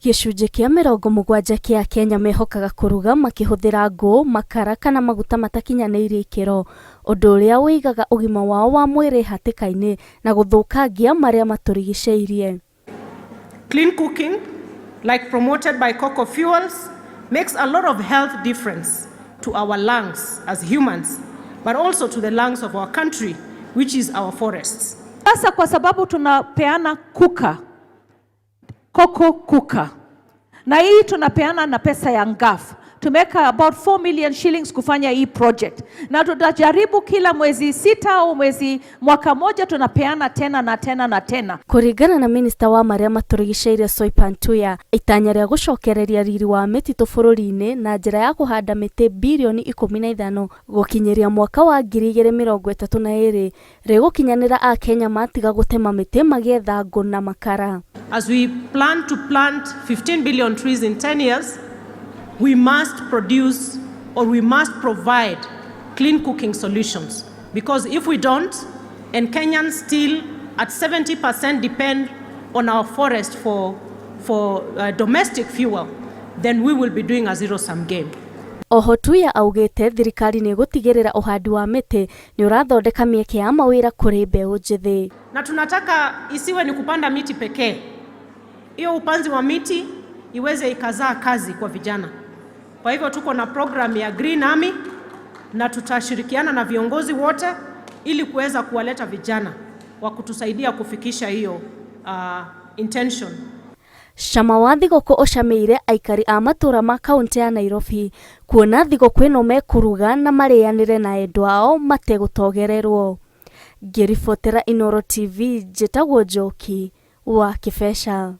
Gĩcunjĩ kĩa 70 kĩa Akenya mehokaga kũruga makĩhũthĩra ngũ, makara kana maguta matakinyanĩirie ikĩro, ũndũ ũrĩa ũigaga ũgima wao wa mwĩrĩ hatĩka-inĩ na gũthũkangia marĩa matũrigicĩirie. Clean cooking, like promoted by Coco Fuels, makes a lot of health difference to our lungs as humans, but also to the lungs of our country, which is our forests. Sasa kwa sababu tunapeana cooker, Coco Cooker, na hii tunapeana na pesa ya NGAAF. Tumeweka about 4 million shillings kufanya hii project, na tutajaribu kila mwezi 6 au mwezi mwaka moja tunapeana tena na tena na tena. Kũringana na minista wa marĩa matũrigicĩirie Soipan Tuya, itanya rĩa gũcokereria riri wa mĩtitũ bũrũri-inĩ na njĩra ya kũhanda mĩtĩ birioni 15 gũkinyĩria mwaka wa 2032 rĩgũkinyanĩra Akenya matiga gũtema mĩtĩ magĩetha ngũ na makara. As we plan to plant 15 billion trees in 10 years, we must produce or we must provide clean cooking solutions. Because if we don't, and Kenyans still at 70% depend on our forest for domestic fuel, then we will be doing a zero-sum game. Oho Tuya augĩte thirikari nĩ ĩgũtigĩrĩra ũhandi wa mĩtĩ nĩ ũrathondeka mĩeke ya mawĩra kũrĩ mbeũ njĩthĩ. Na tunataka isiwe ni kupanda miti pekee, hiyo upanzi wa miti iweze ikazaa kazi kwa vijana. Kwa hivyo tuko na program ya Green Army na tutashirikiana na viongozi wote ili kuweza kuwaleta vijana wa kutusaidia kufikisha hiyo intention. Cama wa thigũkũ ũcamĩire aikari a matũra ma kaũntĩ ya Nairobi kuona thigũkũ ĩno mekũruga na marĩanĩre na endwa ao mategũtogererwo. Ngĩribotera Inooro TV, njĩtagwo Njoki wa Kĩbeca.